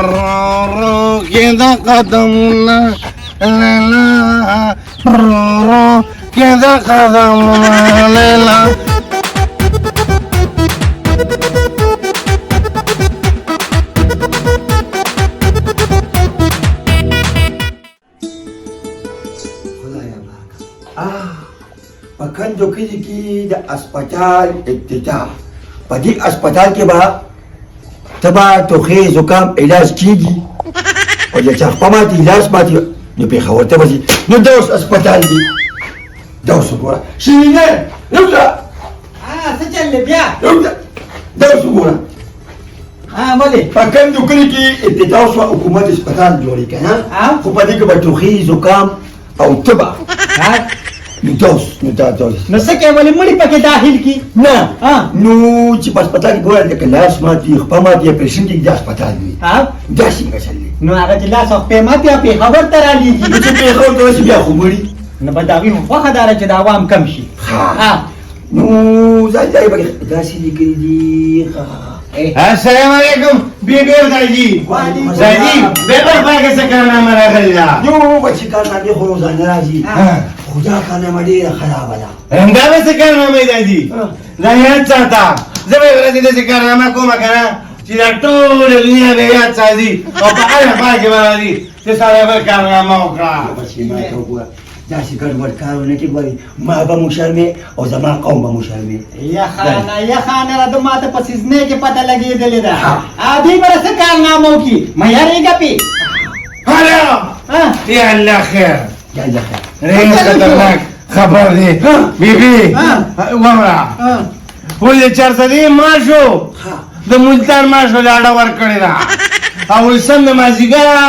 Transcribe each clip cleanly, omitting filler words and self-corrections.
رو رو کېده قدمونه لیلا، رو رو کېده قدمونه لیلا. خدایا پاکه، په کندو کلي کې د اسپتال افتتاح، په دې اسپتال کې به تبه، ټوخې، زکام علاج کېږي، او د چا خپه ماتي، لاس ماتي، نو پېښور ته به ځي. نو دا اوس اسپتال دی، دا اوس وګوره شیرینه، راوځه. څه چل دی بیا؟ راوځه، دا اوس وګوره. ها ولې؟ په کندو کلي کې افتتاح وشوه، حکومت اسپتال جوړوي که نه، خو په دې کې به ټوخي، زکام او تبه. نو دا اوس، نو دا اوس نو څه کوې، ولې مړي پکې داخل کي؟ نه، نو چې په هسپتال کې ګوره لکه لاس ماتي، خپه ماتي، اپرېشن کېږي، دا هسپتال وي. دا څنګه چل دی؟ نو هغه چې لاس او خپې ماتي هغه پېښور ته رالیږي. نو چې پېښور ته ورسي بیا خو مړي. نو به د هغوی خو خوښه دا ده چې د عوام کم شي. نو ځای ځای پکې داسې لیکلي دي. السلام علیکم بی بی داجی. داجی بے بے پاکه څه کارنامه راغلې ده؟ یو بچی کارنامې خو روزانه راځي، خو دا کارنامه ډېره خرابه ده. همدا به څه کارنامه داجی؟ دا یاد ساته، زه به یوه ورځ داسې کارنامه کومه که نه چې دا ټوله دنیا به یاد ساتي او په هره خوا کې به راځي چې سړی بل کارنامه وکړه. بچی ما ته وګوره، داسې ګډوډ کارونه کې ګوري، ما به مو شرمې او زما قوم به مو شرمې. یخانه یخانه را، ما ته په سیزنې کې پته لګېدلې ده. دوی به څه کارنامه وکړي، مه یارېږه پې. هلو یا الله خیر، یا الله خیر. ډېر خطرناک خبر دی بیبي. ومره ولې چرسدې ماشو د ملتان ماشو لاړه ورکړې ده، او سم د مازدیګره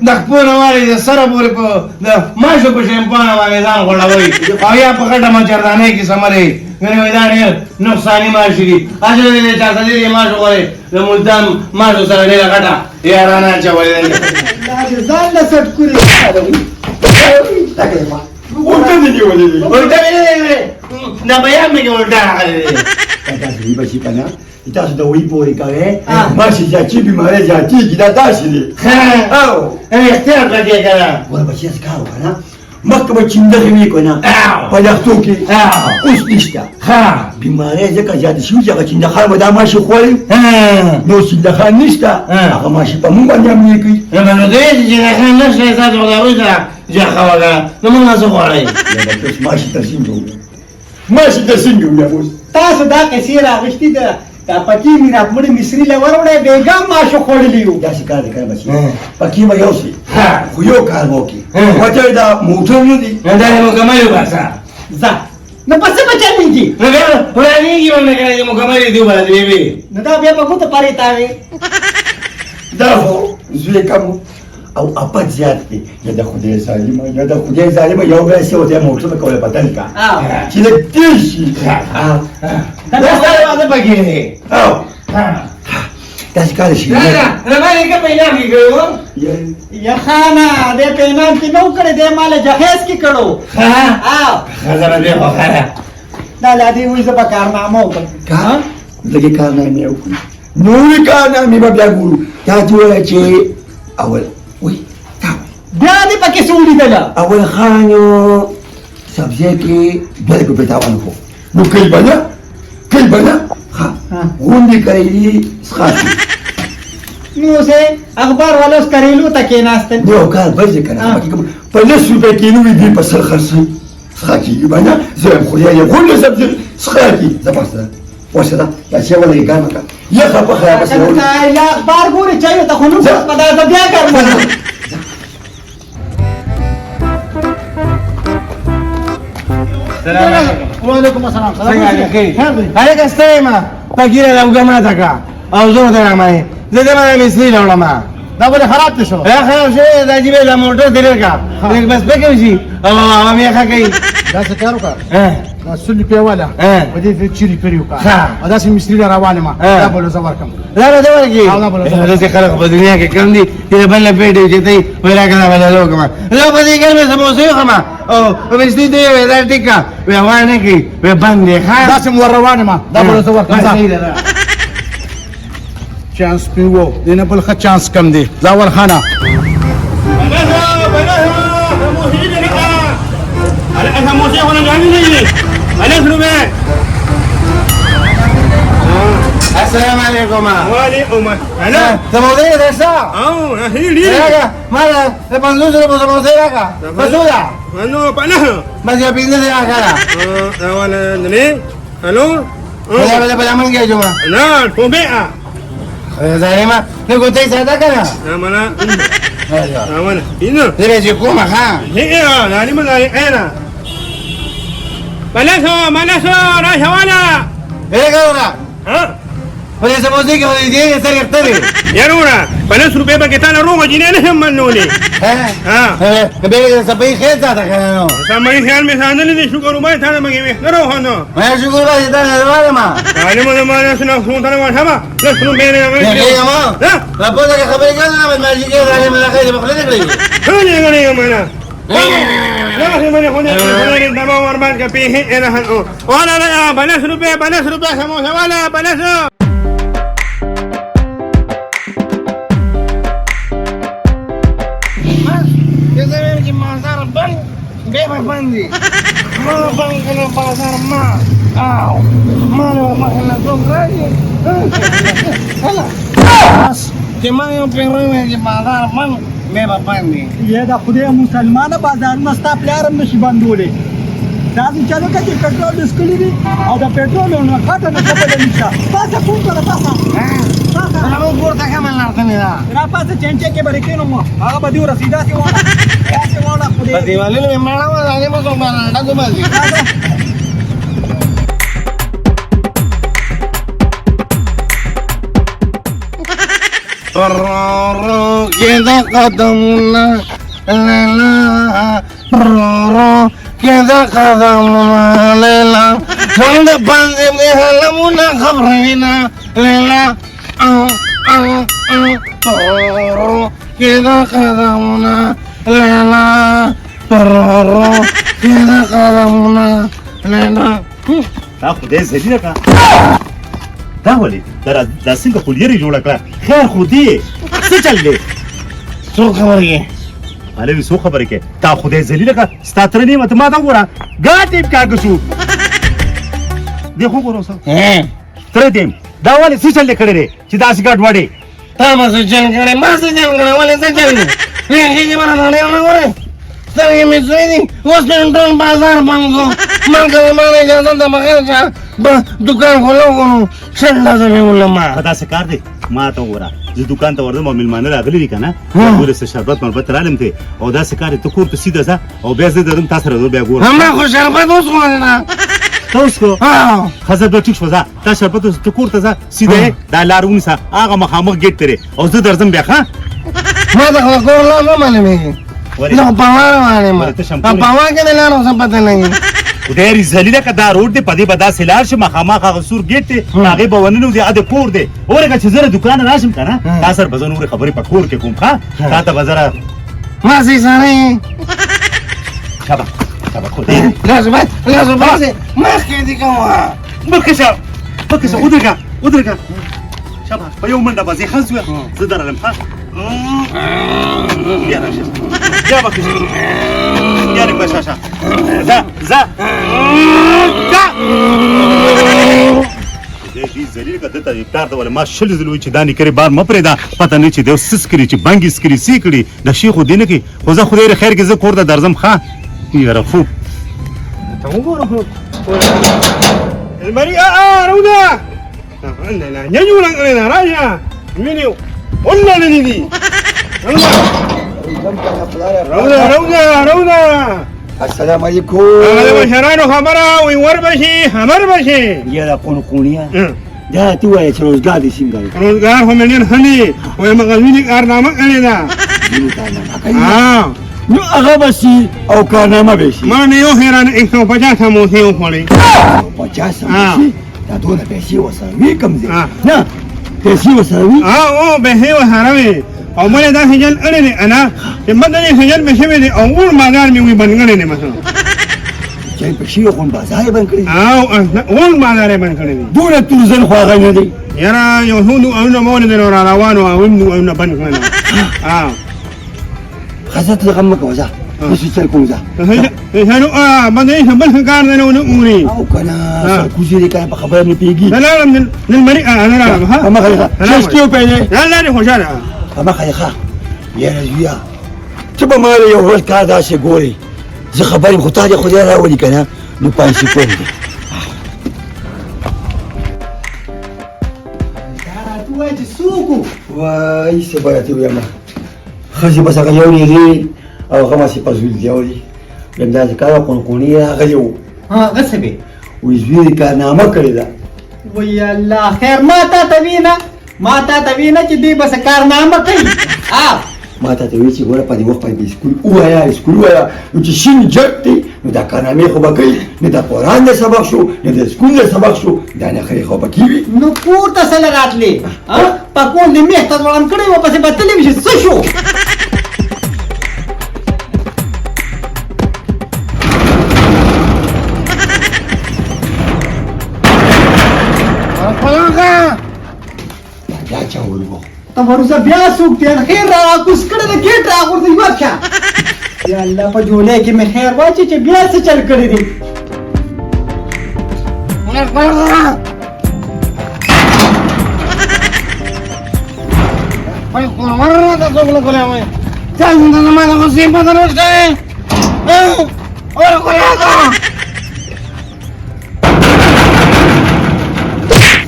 د خپو نه والې د سره پورې په د ماشو په شیمپانه باندې ځان غوړوي، او یا په غټه مچردانۍ کې سمري. ګنې وایي دا ډېر نقصاني ماشي دي. هسې د چارسدې دې ماشو غواړي د ملتان ماشو سره ډېره غټه یارانه اچولې ده. ځان له څټ کورې. الټه دې نیولې دي. الټه مې نه دی، دا بیان مې کې الټه راغلی دی. تاسو یې بچي که نه، تاسو د وی پورې کوئ، ماشي زیاتي بیمارۍ زیاتېږي، دا داسې دی. احتیاط پکې که نه. ګوره بچیه، څه کار وکړه نه، مخکې به چیندخې وې که نه په لښتو کې، اوس نشته. بیمارۍ ځکه زیاتې شوي چې هغه چیندخان به دا ماشي خوړي، نو چیندخان نشته، هغه ماشي په موږ باندې حملې کوي. نو دوی چې چیندخان نشته، تاسو خو د هغوی سره جخه وکړه، نو موږ نه څه غواړئ؟ اوس ماشي ته څنګه وګورم، ماشي ته څنګه وګورم اوس؟ تاسو دا قصې راغوښتې ده، دا پکې مې راپمړې مصري له وروړی بېګا ماشو خوړلي یو. داسې کار دی که نه بچي، پکې به یو سي، خو یو کار به وکړي، وجه دا موټر نه دی. دا دې مکمل وباسه. ځه نو په څه به چلېږي؟ نو بیا وړاندېږي به نه که نه چې مکمل یې دی وباسي بې. نو دا بیا په ګوتو پرې تاوې. دا خو زوی کم او اپت زیات دی. یا د خدای ظالمه، یا د خدای ظالمه، یو ورځ یې ورته موټر به کوله بدل کړه چې لږ تېز شي. دا ستا واده پکې دی. داسې کار شي. نه نه، رباني که په انعام کې کړی و؟ یخانه دی په انعام کې نه و کړی، دی ما له جهیز کې کړو. ښه زه به خوښه ده. دا لا دی وایي زه به کارنامه وکړم. کار لږې کارنامې وکړو، نورې کارنامې به بیا ګورو. تا ته ووایه چې اول وایي تا بیا دې پکې څه ولیدله؟ اول خان سبزی کې 2 روپۍ تاوان وکړو، نو کوي به نه، کوي به نه. غونډې کریلي څښاک. نو اوس اخبار والا اوس کریلو ته کېناستل. یو کار بل دی که نه، په 10 روپۍ کیلو وي، دوی په 100 خرڅوي، څښاک کېږي به نه. زه وایم خدای دې غونډې سبزي څښاک کړي. زه ورسره ورسره دا چې ولګي ګرمه کړه، یخه پخه راپسې راوړي. لا اخبار ګورې چایو ته خو نو په دا زه بیا ګرمه. السلام علیکم. وعلیکم السلام. څنګه یې؟ خیر دی. هلکه ستړی ما په ږیره له اوږه ماته کړه او زه ورته رامنې، زه دې باندې مستري راوړم. دا ولې خراب دی شو؟ دا خراب شوی دا عجیبه، دا موټر تېر کړه، لږ بس پکې وشي او هوا مې ښه کوي. داسې کار وکړه، دا 100 روپۍ واله په دې چیرې پرې وکړه، او داسې مستري له روان یم، دا به له زه ورکړم. دا به ته ورکړې؟ دا به له زه ورکړم. داسې خلک په دنیا کې کم دي چې د بل له پېټې اوچتوي، وایي راکړه دا به له وکړم، زه په دې ګرمې سموسې وخورم او مستري ته یې وایي دا ټیک کړه، وایي هوا نه کوي، وایي بند دی. داسې ور روان یم، دا به له زه ورکړم. صحیح ده. چانس پیو دینه بل ښه چانس کم دی. زاور خانه السلام علیکم. وعلیکم السلام. سموسې درشه؟ او هیلی راکه ما د 50 روپو سموسې راکه. په څو ده؟ نو په نه بس یو 5 راکه. ولا درې څلور بله بله من کې اچومه. نه ټوبې ظالمه نه ګوتې ساده که نه؟ منا منا 5 زه به چې کومه ښه ظالمه ظالمه بلسو بلسو راشه والا. راکه وروره په دې سموسې کې خو دې ډېرې سترګې ښه دي. یاروره په 10 روپۍ به کې تا له روغه جینۍ نه شم منولی. بیا د سپۍ خیال ساته که نه نو؟ سمۍ خیال مې ساتلی دی، شکر وباسه تا نه مګې ویښته روښانه. ما شکر وباسه تا نه غواړم. ظالمه زما لس نه څو تنه واښمه 10 روپۍ نه غواړم. په پوزه کې خبرې کوه نه بدمعاشي کوې ظالمه دا خیر دې په خوله نه کړې. ښه غړېږم منه ولا لا 10 روپۍ 10 روپۍ سموسه والا 10. بازار بند بیا به بند دي. ما بند کړو بازار ما او ما له مخې نه څوک راځي بس چې ما یو پیروی ویل چې بازار بند بیا به بند دي. یې دا خدای مسلمانه بازارونه ستا پلار هم نشي بندولی. داسې چلو که چې پېټرول دې څکلي دي او د پېټرولو نه خټه نه خپله نشته. پاسه کوم کړه پاسه پاسه. زموږ کور ته ښه لار ده. را پاسه چنچې کې به دې کښېنوم هغه به دې ورسېږي. داسې واړه داسې واړه خدای. په دیوالونو مې ماڼه وه ظالمه څوک به ډز وباسي. رو کېده قدمونه لیلا، رو رو کېده قدمونه لیلا، ژوند باندې مې حلمونه خبروینه لیلا. رو کېده قدمونه لیلا، رو رو کېده قدمونه لیلا. دا خدای ذلیله کړه. دا ولې دا څنګه خولیرې جوړه کړه؟ خیر خو دې څه چل دی؟ څوک خبر کې؟ هلوي څو خبرې کې؟ تا خدای ذلیله کړه. ستا تره نیمه ته ما ته وګوره ګاټ یې کاږه شو. دې خو ګوره اوس تره دې دا ولې څه چل دی کړی دی چې داسې ګډ وډې؟ تا به څه چل کړی، ما څه چل کړی؟ ولې څه چل دی؟ پېښې به راته ډېر نه ګورې. سترګې مې سوې دي. اوس مې ټول بازار بند کړو. ما که زما نه اجازه ده بغیر چا به دوکان خولو کړو 20 ډزه مې ولم. ښه داسې کار دی ما ته وګوره، زه دوکان ته ورځم او مېلمانه راغلي دي که نه، ګوره څه شربت مربت رالم دی او داسې کار دی ته کور ته سیده ځه او بیا زه درځم تا سره زه بیا ګورم. ما خو شربت وڅښل نه. ته وڅښو؟ ښه زه بیا ټیک شوه. ځه تا شربت وڅښه، ته کور ته ځه سیده دا لار ونیسه هغه مخامخ ګېټ ته دی او زه درځم بیا. ښه ما ته خو کور لار نه معلومېږي. نه په لاره معلومه، په پوا کې د لارو څه پته لګي. خدای دې ذلیله که دا روډ دی په دې به داسې لاړ شي مخامخ هغه سور ګېټ دی هغې به وننوځي هغه د کور دی. ورکه چې زه له دوکانه راشم که نه تا سره به زه نورې خبرې په کور کې کوم. ښه تا ته به زه را ما سې سړی. شابه شابه خدای لاس وباسې مخکې دې کوه. مخکې شه مخکې شه ودرېږه ودرېږه. شابه په یو منډه به ځې ښه زویه زه درلم. ښه بیا راشه بیا مخکې شه بیا لږ بشه شه ځه ځه ځه. خدای دې ذلیل که دته پلار ته ولې ما 20 ځلې وویل چې دا نیکرې بار مه پرېږده، پته نه چې دی څه څکري چې بنګې څکري څه یې کړي د شي خو دې نه کوي. خو زه خدای دې خیر کې زه کور ته درځم. ښه یاره خو ته وګوره خو لمري راوځه نه جوړه کړې ده راشه وینې ولله دي. راوځه راوځه راوځه. السلام علیکم. هغه د مشرانو خبره وي ور به شي خبر به شي. یاره قونقونیه دا ته ووایه چې روزګار دې څنګه دی؟ روزګار خو مې ډېر ښه دی، وایي مغزوي کارنامه کړې ده. نو هغه به شي او کارنامه به شي. ما مې یو حیران 150 سموسې وخوړې. 150 سموسې؟ دا دونه پیسې ورسره وي کوم ځای؟ نه پیسې ورسره وي؟ او پیسې ورسره وي. او مله داسې جل کړی دی انا چې مده دې سجل مې شوی دی او ور بازار مې وي بند کړی دی. مثلا چې په شي غون بازار یې بند کړی او ور بازار یې بند کړی دی. دونه تورزن خو هغه نه دی. یاره یو څو دوکانونه مو ولیدل او را روان وو، هغوی هم دوکانونه بند کړل. ښه، ته غم مه کوه، ځه اوس چل کوم، ځه. بس بل څه کار دی نه ونه ګوري. او که نه سرکوزی دی که نه په خبره نه پوهېږي. زه لاړم نن لمري، زه لاړم. ښه، په مخه دې ښه، ششتي وپیلې. الله دې خوشحاله. په مخه دې ښه. یاره زویه، ته به ما له یو ورځ کار داسې ګورې، زه خبر یم، خو تا دې خدای راولي که نه نو پانسي کوم دی. راته ووایه چې څوک و؟ وای څه به راته ووایم، ښځې بس هغه یو نیغې او هغه ماسې په زوی دی ولي بیا داسې کار قونقونې راغلی و. هغه څه دی؟ وایي زوی دې کارنامه کړې ده. وایي الله خیر، ما تا ته وینه، ما تا ته وینه چې دوی به څه کارنامه کوي. ما ته وایي چې ګوره په دې وخت باندې سکول ووایه، سکول ووایه، نو چې شین جټ دی نو دا کارنامې خو به کوي، نه د قرآن د سبق شو، نه د سکول د سبق شو، دا نخرې خو به کېږي. نو کور ته څه له راتلې؟ پکول دې مېخ ته ځوړند کړی و، پسې به تللی وي چې څه شو؟ دا چا ورغو؟ ته وروسته بیا څوک دی؟ خیر را کوز کړی د ګېټ راغورځوي یوه پښه. یا الله، په جولۍ کې مې خیر واچي چې بیا څه چل کړی دی.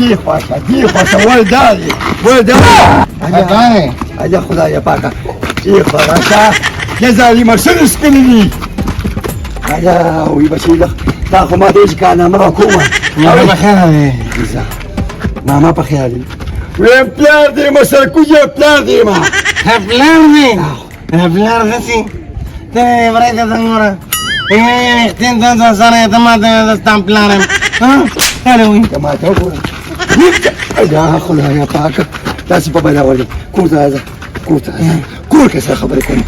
دې خواشه، دې خواشه، ول دا دی، ول دا دی. اجا خدای پاکه، دې خوا راشه، یا ظالمه څه څکلي دي. اجا وی بچی، دا خو ما ته چې کارنامه به کومه. ماما په خیر دی. ماما په خیر دی. ویم پلار دې ما سرکوزی، پلار دې ما. پلار دې؟ پلار داسې ته ورته څنګه وره؟ اختین ته سره ته ما ته ستا پلار یم. ته ما ته وګوره. یا خدای پاکه، داسې په بلا ولې. کور ته راځه، کور ته راځه، کور کې سره خبرې کوم.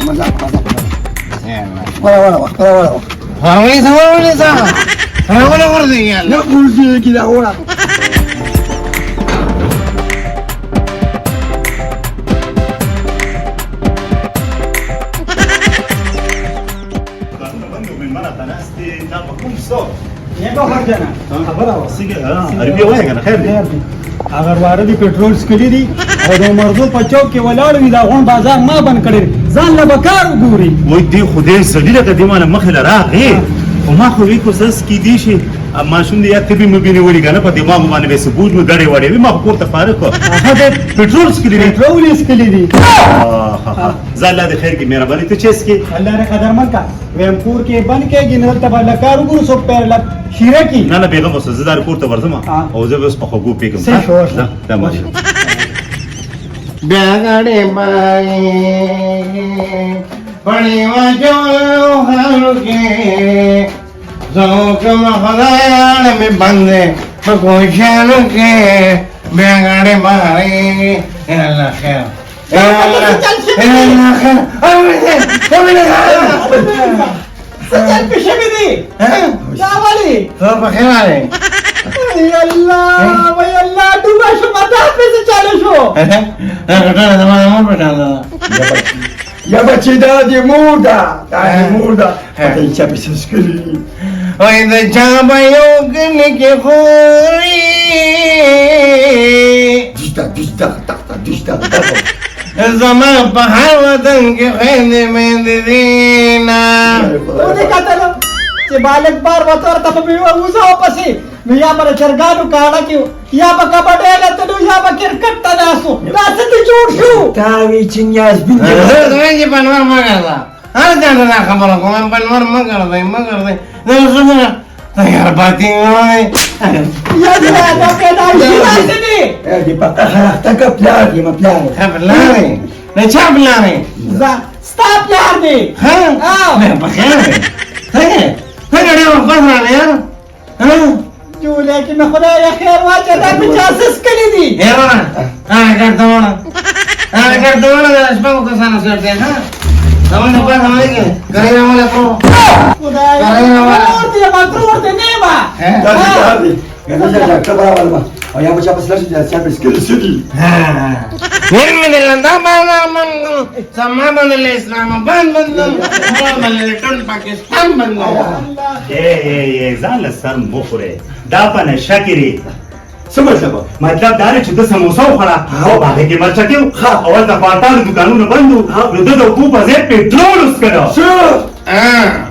مزه مزه خپله وړه وه، خپله وړه وه. ورونیسه، ورونیسه، راونه غورځېږي. نه غورځېږي دا وړه. عربي وایه که نه؟ خیر دی. هغه واره دي پټرول څکلي دي او د مرزو په چوک کې ولاړ وي. دا غون بازار ما بند کړی، ځان له به کار وګوري. وای دې خدای ذلیله که دې مانه مخې له راغې، خو ما خو وی کوسس کېدی شي ماشوم دې یا تبي مبي نیولي که نه، په دماغ باندې به څه بوج مې ګډې وډې وي. ما خو کور ته فارغ کړ، هغه دی پټرول څکلي دي. پټرول یې څکلي دي. ځه الله دې خیر کړي، مهرباني. ته چې څکې؟ الله دې قدرمن کړه. ویم کور کې بند کېږي، نو دلته به له کار وګورو، څوک پیر له شیره کي. نه نه، بېغمه اوسه، زه دا کور ته ورځم او زه به اوس په خوږو پېږم. صحیح شو. دا ماشوم بیا غاړې پای پړې واچولو خانو کې څوک خدای اړه مې بند دی په کوشانو کې بیا غاړې پای. الله خیر، الله خیر. څه چل پې شوي دي؟ دا ولې؟ ته په خیر راغلې. ای الله، وای الله، ډوبه شوم. دا پې څه چالو شو؟ دا غټه زما د مور په شان ده. یا بچی، دا دې مور ده، دا دې مور ده، پته یې چا پسې څکلي. وای د چا به یو کلي کې خوري دشته دشته تخته دشته تخته. زما په هر وطن کې خویندې میندې دي نه. ودې کتل چې بالک بار وته ورته په میوه وځه پسې، نو یا به د چرګانو کاڼه کې، یا به کبډۍ له تلو، یا به کرکټ ته ناست وو. دا څه دې جوړ شو؟ تا وی چې نیازبین دی. زه چې پنور مه ګرځه، هر چا ته دا خبره کوم، پنور مه ګرځئ، مه ګرځئ. دا څومره تیار پاتې نه. یا دې دا پیدا شي داسې دی. دې په قهر اخته که پلار دې ما پلار. ښه پلار دی، د چا پلار دی؟ ستا پلار دی. ښه په خیر دی. څنګه څنګه ډېر وخت پس راغلی؟ جولۍ کې مې خدای خیر واچوه، دا مې چا څه څکلي دي؟ وروره، هغه ګرځه وړه، هغه ګرځه وړه، د شپږو کسانو سره دی. ښه زموږ د پاسه ولګي ګرۍ راوله کړو. خدای، ورور دې ما، ترور دې نه ما. دا دې. زه ډاکټر راولم او یا به چا پسې لاړ شم چې چا پسې کړي څه دي. نن مې د لندا باندې، سما باندې، له اسلام آباد باندې، باندې ټول پاکستان باندې. ای ای ای، ځان له سر مخوره، دا په نشه کې دی. څه مطلب؟ مطلب دا دی چې ده سموسه وخوړه او په هغې کې مرچکې وو، او هلته پارتانو دوکانونه بند وو، نو ده د اوبو په ځای پېټرول وڅښلو. څه؟